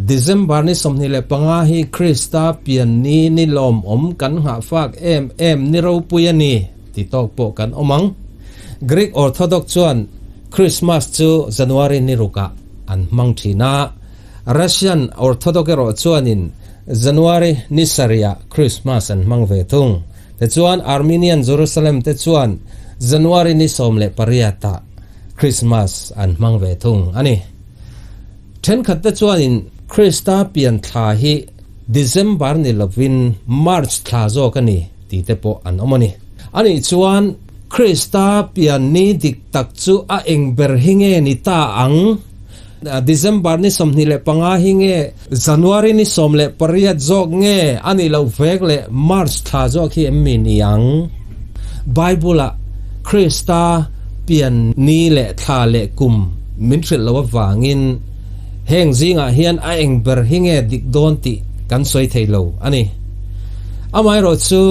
December ni 25 hi Krista pian ni ni lawmawm kan nghahfak em em ni ropui a ni ti tawk pawh kan awm ang. Greek Orthodox chuan Christmas chu January ni rukah an hmang thin a, Russian Orthodox erawh chuanin January ni sarihah Christmas an hmang ve thung. Tichuan Armenian Jerusalem te chuan January ni 18 ah Christmas an hmang ve thung a ni. Thenkhat te chuanin Krista pian thla hi December ni lovin March thla zawk a ni tih te pawh an awm a ni. Anih chuan Krista pian ni dik tak chu a eng ber hi nge ni ta ang? December ni 25 hi nge January ni 18 zawk nge a nih loh vek leh March thla zawk hi em mi ni ang? Bible-ah Krista pian ni leh thla leh kum min hrilh loh avangin heng zingah hian a eng ber hi nge dik dawn tih kan sawi thei lo a ni. Amaherawh chu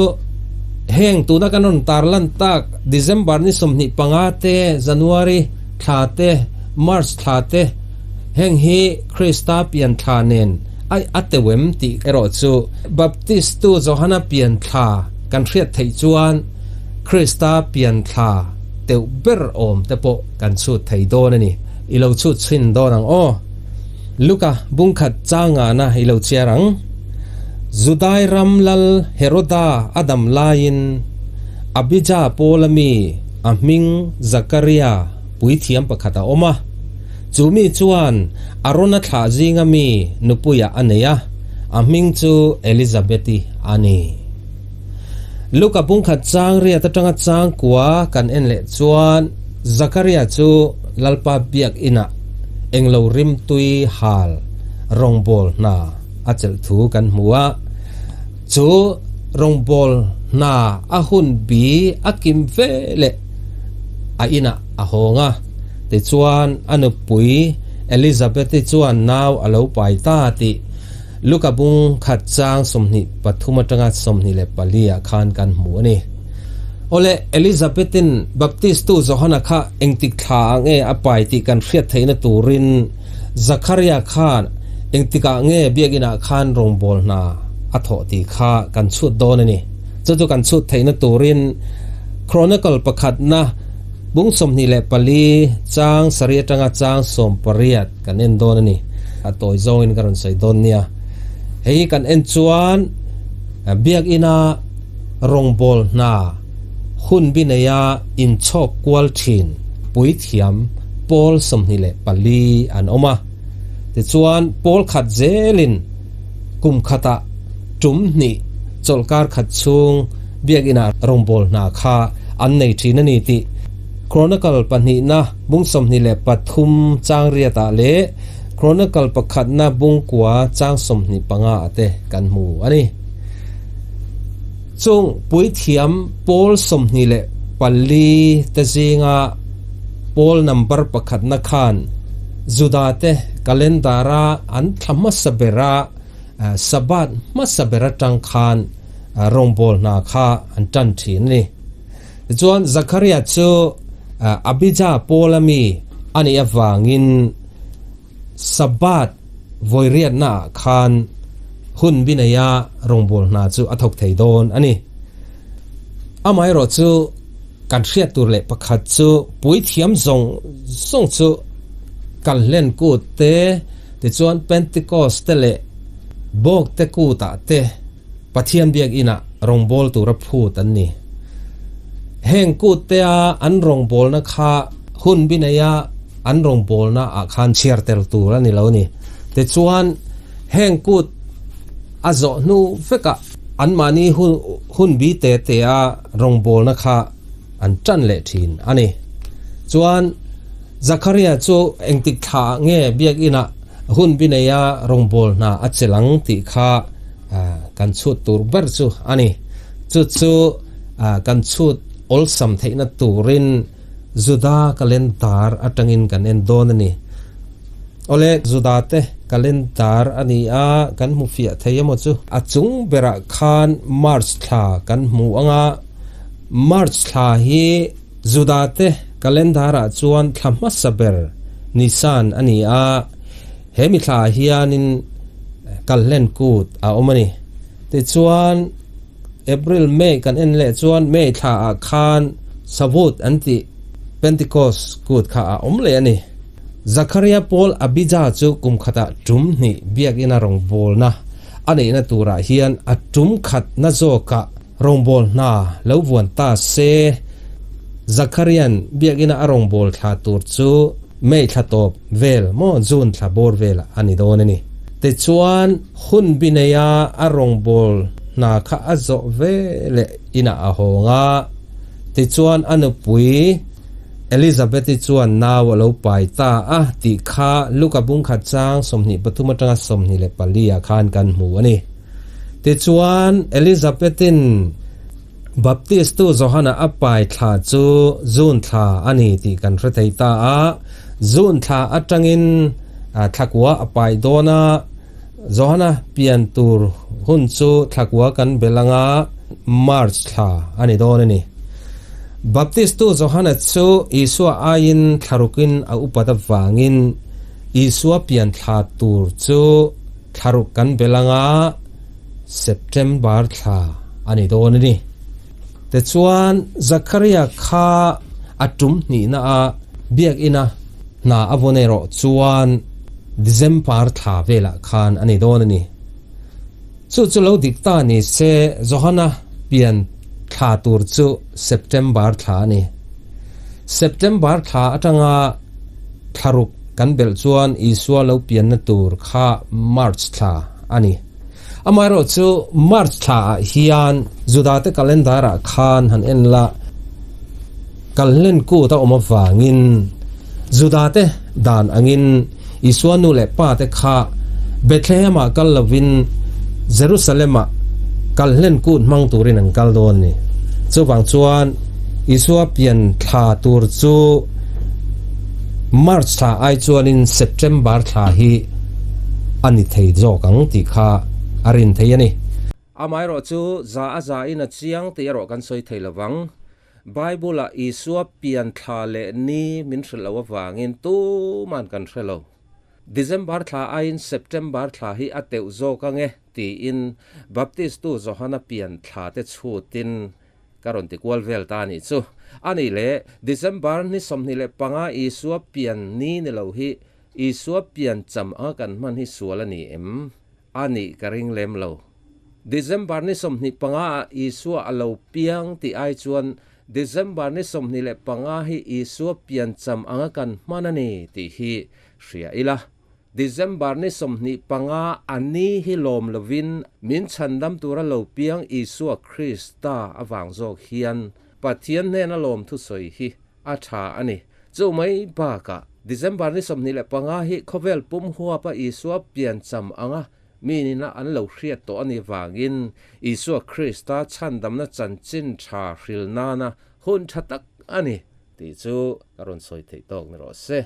heng tuna kan rawn tarlan tak December ni 25 te, January thla te, March thla te heng hi Krista pian thla nen a a teuh em tih erawh chu Baptistu Johana pian thla kan hriat theih chuan Krista pian thla teuh ber awm te pawh kan chhut thei dawn a ni. I lo chhut chhin dawn ang aw. Luka bungkhat changana i lo chhiar ang. Judai ram lal Heroda a dam laiin Abija pawla mi a hming Zakaria puithiam pakhat a awm a. Chu mi chuan Arona thlah zinga mi nupuiah a nei a, a hming chu Elizabeti a ni. Luka bungkhat chang riat atanga chang kua kan en leh chuan Zakaria chu Lalpa biak inah englo rimtui hal rawngbâwl hna a chelh thu kan hmu a. Chu rawngbâwl hna a hun bi a kim ve leh a inah a hawng a. Tichuan a nupui Elizabeth-i chuan nau a lo pai ta tih Luka bung khat chang 23 atanga 24 ah khan kan hmu a ni. Awle, Elizabeth-in Baptistu Johana kha engtik thla ah nge a pai tih kan hriat theihna turin Zakaria khan engtikah nge biakinah khan rawngbâwl hna a thawh tih kha kan chhut dawn a ni. Chu chu kan chhut theihna turin Chronicle pakhatna bung 24 chang sarih atanga chang 18 Kan en dawn a ni. A tawi zawngin ka rawn sawi dawn nia. Hei hi kan en chuan Biakina rawngbâwl hna hun bi neia inchhawk kual thin puithiam pawl 24 an awm a. Tichuan pawl khat zelin kum khatah tum hnih chawlhkar khat chhung Biakina rawngbâwl hna kha an nei thin a ni tih Chronicle pahnihna bung 23 chang riatah leh Chronicle pakhatna bung kua chang 25 ah te kan hmu a ni. Chung puithiam pawl 24 te zinga pawl number pakhatna khan Juda te calendar-a an thla hmasa bera Sabbath hmasa ber atang khan rawngbâwl hna kha an tan thin a ni. Tichuan Zakaria chu Abija pawla mi a nih avangin Sabbath vawiriatnaah khan hun bi neia rawngbâwl hna chu a thawk thei dawn a ni. Amaherawh chu kan hriat tur leh pakhat chu puithiam zawng zawng chu Kalhlen kut te, tichuan Pentecost te leh Bawk te kutah te, Pathian biakinah rawngbâwl tura phut an ni. Heng kuttea an rawngbâwlna kha hun bi neia an rawngbâwlna ah khan chhiar tel tur a ni lo ni. Tichuan, heng kut a zawh hnu vekah anmahni hun bi te tea rawngbâwlna kha an ṭan leh ṭhin a ni. Chuan, Zakaria chu engtik thla ah nge biakinah hun bi neia rawngbâwl hna a chelh ang tih kha kan chhut tur ber chu a ni. Chu chu kan chhut awlsam theihna turin Juda calendar atangin kan en dawn a ni. Awle, Juda te calendar a ni a, kan hmu fiah thei emaw chu. A chung berah khan March thla kan hmu ang a, March thla hi Juda te calendar ah chuan thla hmasa ber Nisan a ni a, he mi thla ah hianin. Kalhlen Kut a awm a ni. Tichuan, April, May kan en leh chuan May thla ah khan Shavuot an tih Pentecost Kut kha a awm leh a ni. Zakaria pawl Abijah chu kum khatah tum hnih biakina rawngbawlna a neihna turah hian a tum khatna zawkah Rawngbâwl hna lo vuan ta se, Zakharian biakina a rawngbâwl thla tur chu May thla tawp vel maw June thla bawr velah a ni dawn a ni. Tichuan, hun bi neia a rawngbâwl hna kha a zawh ve leh inah a hawng a. Tichuan, a nupui Elizabeth-i chuan nau a lo pai ta a tih kha Luka bungkhat chang 23 atanga 24 ah khan kan hmu a ni. Tichuan, Elizabethin Baptistu Johana a pai thla chu June thla a ni tih kan hre thei ta a. June thla atangin thlakua a pai dawn a, Johana pian tur hun chu thlakua kan bel anga March thla a ni dawn a ni. Baptistu Johana chu Isua aiin thlarukin a upat avangin Isua pian thla tur chu Thlaruk kan bel anga September thla a ni dawn a ni. Tichuan, Zakaria kha a tum hnihna a biakina hna a vawn erawh chuan December thla velah khan a ni dawn a ni. Chu chu lo dik ta ni se Johana pian thla tur chu September thla a ni. September thla atanga Thlaruk kan belh chuan Isua lo pianna tur kha March thla a ni. Amaherawh chu March thlaah hian Judate calendar-ah khan han en la, Kalhlen kut a awm avangin Judate dan angin Isua nu leh pate kha Bethlehem-ah kal lovin Jerusalem-ah Kalhlen kut hmang turin an kal dawn a ni. Chuvang chuan Isua pian thla tur chu March thla ai chuanin September thla hi a ni thei zawk ang tih kha a rin thei a ni. Amaherawh chu za a za in a chiang tih erawh kan sawi thei lovang. Bible-ah Isua pian thla leh ni min hrilh loh avangin tuman kan hre lo. December thla aiin September thla hi a teuh zawk ang e tiin Baptistu Johana pian thla te chhutin Ka rawn ti kual vel ta a nih chu. A nih leh, December ni 25 Isua pian ni ni lo hi Isua pian cham anga kan hman hi sual a ni em? A nih ka ring lem lo. December ni 25 ah Isua a lo piang tih ai chuan December ni 25 hi Isua pian cham anga kan hman a ni tih hi hria ila. December ni 25 a ni hi lawm lovin min chhandam tura lo piang Isua Krista avang zawk hian Pathian hnena lawm thusawi hi a tha a ni. Chu mai bakah December ni 25 hi khawvel pum huapa Isua piancham anga mi nina an lo hriat tawh a ni vangin Isua Krista chhandamna chanchin tha hril nana hun tha tak a ni tih chu ka rawn sawi theih tawk ni rawh se.